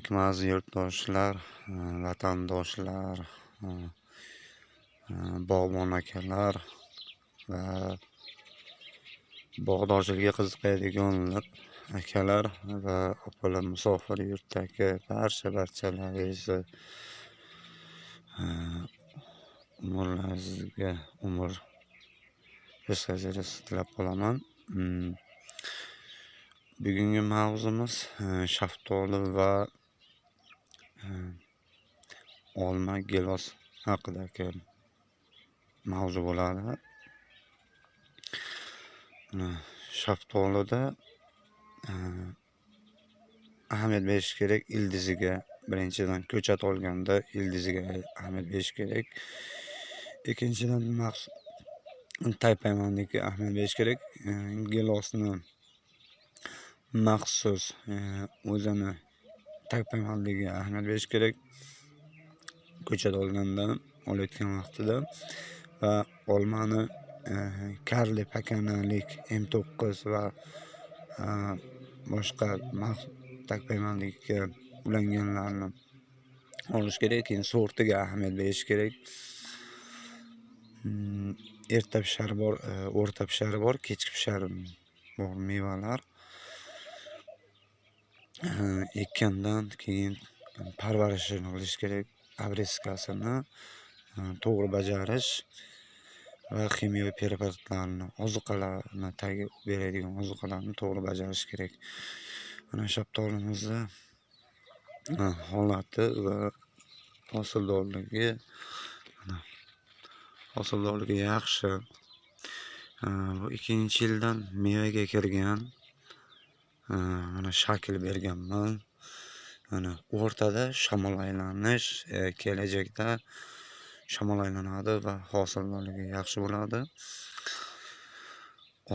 Alaykum, aziz yurtdoshlar, vatandoshlar, bog'bon akalar va bog'dorchilikka qiziqadigan akalar va opalar, musofir yurtdagi barchalaringizni umrlaringizga umr rizq tilab qolaman. Bugungi mavzumiz shaftoli va olma, gilos haqidagi mavzu bo'ladi. Shaftolida ahamiyat berish kerak ildiziga. Birinchidan, ko'chat olganda ildiziga ahamiyat berish kerak. Ikkinchidan, taypaymanlikka ahamiyat berish kerak. Gilosni maxsus o'zini tagpayvandligiga ahamiyat berish kerak ko'chat olganda, olayotgan vaqtida. Va olmani karli pakanalik M9 va boshqa tagpayvandlikka ulanganlarni olish kerak. Keyin sortiga ahamiyat berish kerak. Erta pishari bor, o'rta pishari bor, kechki pishari bor mevalar. Ekkandan keyin parvarishini qilish kerak, обрезка sini to'g'ri bajarish va ximiyaviy preparatlarni, ozuqalarni, tagi beradigan ozuqalarni to'g'ri bajarish kerak. Mana shaftolimizni holati va hosildorligi, mana hosildorligi yaxshi. Bu ikkinchi yildan mevaga kirgan. Mana shakl berganman. Mana o'rtada shamol aylanish, kelajakda shamol aylanadi va hosildorligi yaxshi bo'ladi.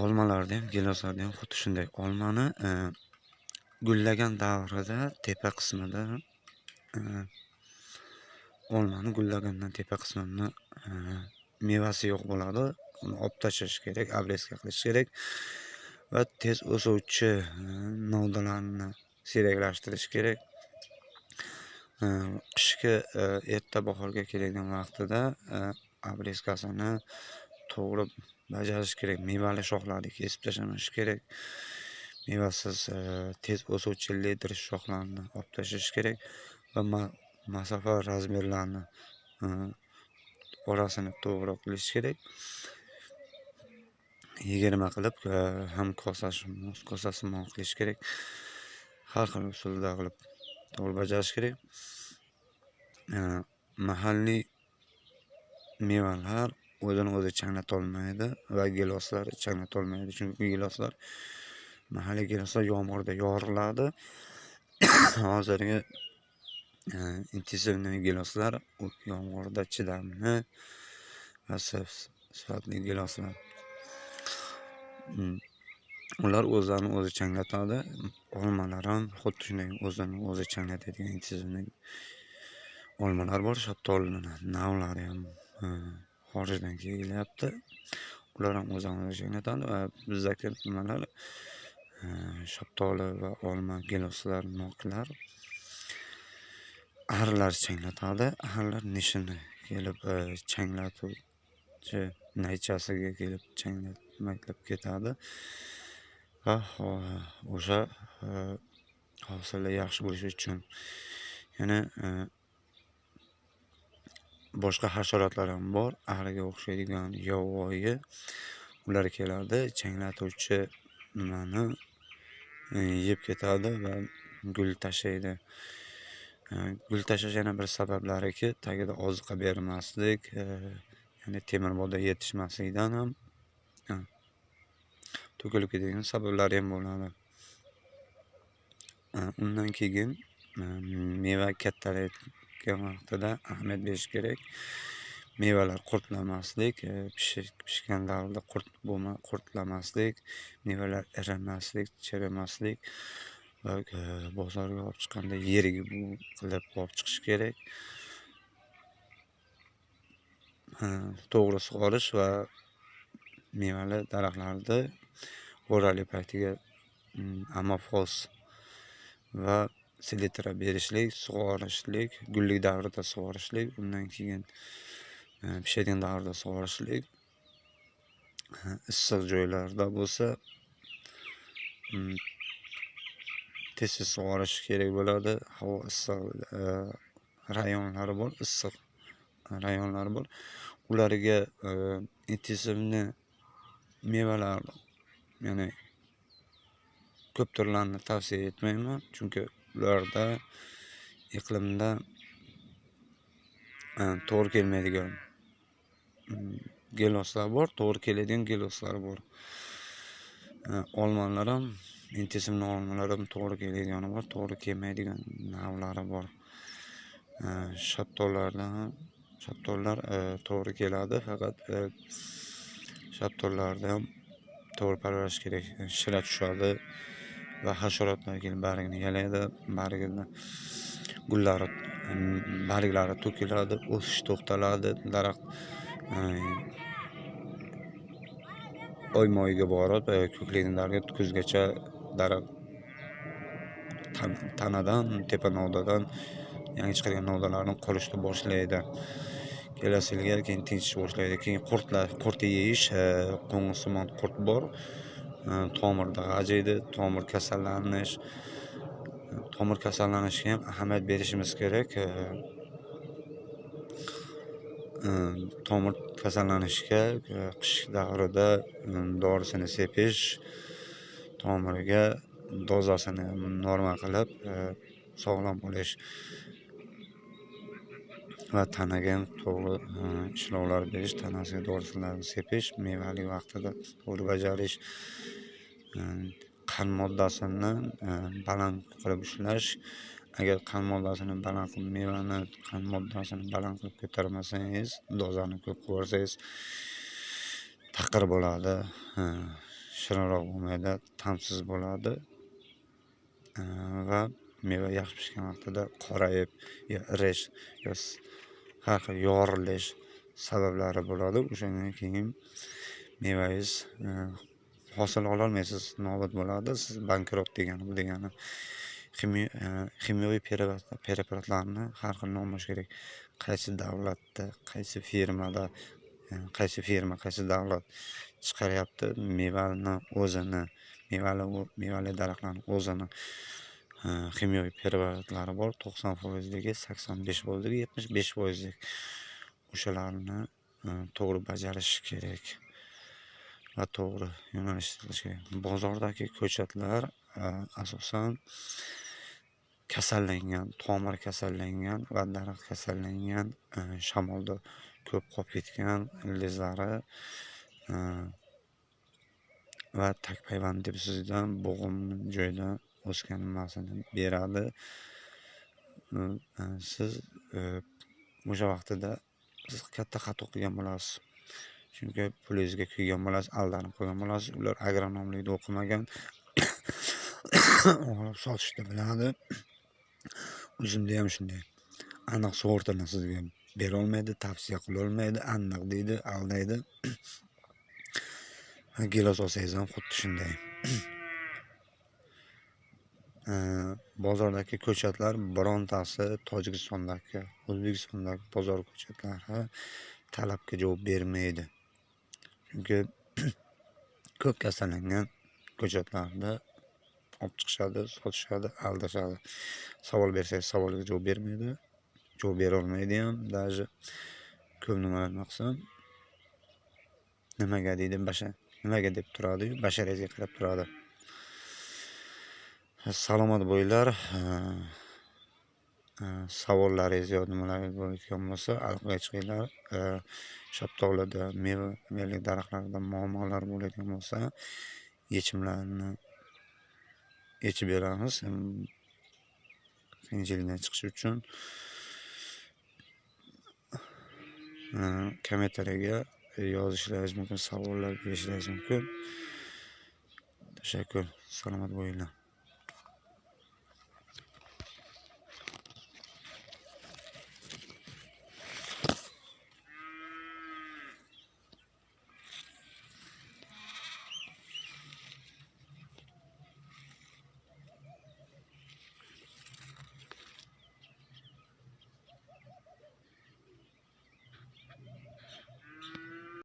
Olmalarda ham, giloslarda ham xuddi shunday. Olmani gullagan davrida tepa qismida, olmani gullagandan tepa qismini mevasi yo'q bo'ladi. Uni olib tashlash kerak, обрезка qilish kerak va tez o'suvchi novdalarni siyraklashtirish kerak. Qishki, erta bahorga keladigan vaqtida обрезка sini to'g'ri bajarish kerak. Mevali shoxlarni kesib tashlamash kerak. Mevasiz, tez o'suvchi lider shoxlarni olib tashlash kerak va masofa размер larni orasini to'g'ri qilish kerak. 20 qilib, ham kosasimon qilish kerak. Har xil usulda qilib to'g'ri bajarish kerak. Mahalliy mevalar o'zini o'zi changlatolmaydi va giloslar changlatolmaydi. Chunki giloslar, mahalliy giloslar yomg'irda yoriladi. Hozirgi интенсивный giloslar yomg'irda chidamli va sifatli giloslar. Ular o'zlarini o'zi changlatadi. Olmalar ham xuddi shunday o'zini o'zi changlatadigan интенсивный olmalar bor. Shaftolini navlari ham xorijdan kelyapti. Ular ham o'zini o'zi changlatadi va bizdagi nimalar, shaftoli va olma, giloslar, noklar arilar changlatadi. Arilar nishini kelib, changlatuvchi naychasiga kelib changlatib ketadi va o'sha hosili yaxshi bo'lishi uchun yana boshqa hasharotlar ham bor, ariga o'xshaydigan yovvoyi. Ular keladi, changlatuvchi nimani yeb ketadi va gul tashlaydi. Gul tashlash yana bir sabablariki, tagida oziqa bermaslik, ya'ni temir modda yetishmasligidan ham to'kilib ketadigan sabablari ham bo'ladi. Undan keyin meva kattalayotgan vaqtida ahamiyat berish kerak. Mevalar qurtlamaslik, pishgan davrda qurt bo'lma, qurtlamaslik, mevalar irimaslik, chirimaslik va bozorga olib chiqqanda yirik qilib olib chiqish kerak. To'g'ri sug'orish va mevali daraxtlarni o'rali paytiga amofos va Selitra berishlik, sug'orishlik, gullik davrida sug'orishlik, undan keyin pishadigan davrda sug'orishlik. Issiq joylarda bo'lsa tez-tez sug'orish kerak bo'ladi. Havo issiq rayonlari bor, issiq rayonlari bor. Ularga intensivni mevalar, ya'ni ko'p turlarni tavsiya etmayman, chunki ularda iqlimda to'g'ri kelmaydigan giloslar bor, to'g'ri keladigan giloslar bor. Olmalar ham, intensivniy olmalar ham to'g'ri keladigani bor, to'g'ri kelmaydigan navlari bor. Shaftollardan ham, shaftollar to'g'ri keladi, faqat shaftollarda ham to'g'ri parvarish kerak. Shira tushadi va hasharotlar kelib bargini yalaydi, bargini gullari, barglari to'kiladi, o'sish to'xtaladi, daraxt oyma-oyga borib, ko'klikdan kuzgacha daraxt tanadan, tepa novdadan yangi chiqargan novdalarni qurishni boshlaydi. Kelasi yilga keyin tinchish boshlaydi. Keyin qurtlar, qurt yeyish, qo'ng'izsimon qurt bor. Tomirda g'ajiydi, tomir kasallanish. Tomir kasallanishiga ham ahamiyat berishimiz kerak. Tomir kasallanishiga qish davrida dorisini sepish, tomiriga dozasini norma qilib, sog'lom bo'lish va tanaga ham to'g'ri ishlovlar berish, tanasiga dorilarni sepish, mevali vaqtida to'g'ri bajarish, qand moddasini baland qilib ushlash. Agar qand moddasini baland qilib, mevani qand moddasini baland qilib ko'tarmasangiz, dozani ko'p qilib yuborsangiz, taqir bo'ladi, shirinroq bo'lmaydi, ta'msiz bo'ladi va meva yaxshi pishgan vaqtida qorayib, yo irish, yo har xil yorilish sabablari bo'ladi. O'shandan keyin mevangiz hosil ololmaysiz, nobud bo'ladi, siz bankrot degani bu degani. Ximiyaviy preparatlarni har xil nomlash kerak. Qaysi davlatda, qaysi firmada, qaysi firma, qaysi davlat chiqaryapti mevani o'zini, mevali daraxtlarni o'zini ximiyaviy preparatlari bor, 90%ligi, 85%ligi, 75%lik. O'shalarni to'g'ri bajarish kerak va to'g'ri yo'nalishtirish kerak. Bozordagi ko'chatlar asosan kasallangan, tomir kasallangan va daraxt kasallangan, shamolda ko'p qolib ketgan ildizlari va tagpayvand tepasidan bo'g'im joyda o'sgan nimasini beradi. Siz o'sha vaqtida siz katta xato qilgan bo'lasiz. Chunki pulingizga kuygan bo'lasiz, aldanib qolgan bo'lasiz. Ular agronomlikda o'qimagan, o'g'irlab sotishni biladi. Uzumda ham shunday. Aniq sortini sizga berolmaydi, tavsiya qilolmaydi, aniq deydi, aldaydi. Gilos olsangiz ham xuddi shunday. Bozordagi ko'chatlar birontasi Tojikistondagi, O'zbekistondagi bozor ko'chatlari talabga javob bermaydi. Chunki ko'p kasallangan ko'chatlarda olib chiqishadi, sotishadi, aldashadi. Savol bersangiz, savolga javob bermaydi, javob berolmaydi ham даже. Ko'p nimalarni qilsam, nimaga deydi, nimaga deb turadi-yu, basharangizga qarab turadi. Salomat bo'linglar. Savollaringiz yo nimalaringiz bo'layotgan bo'lsa, aloqaga chiqinglar. Shaftolida, mevali daraxtlarda muammolar bo'ladigan bo'lsa, yechimlarini yechib beramiz. Qiyinchilikdan chiqish uchun kommentariyaga yozishlaringiz mumkin, savollar berishlaringiz mumkin. Tashakkur, salomat bo'linglar.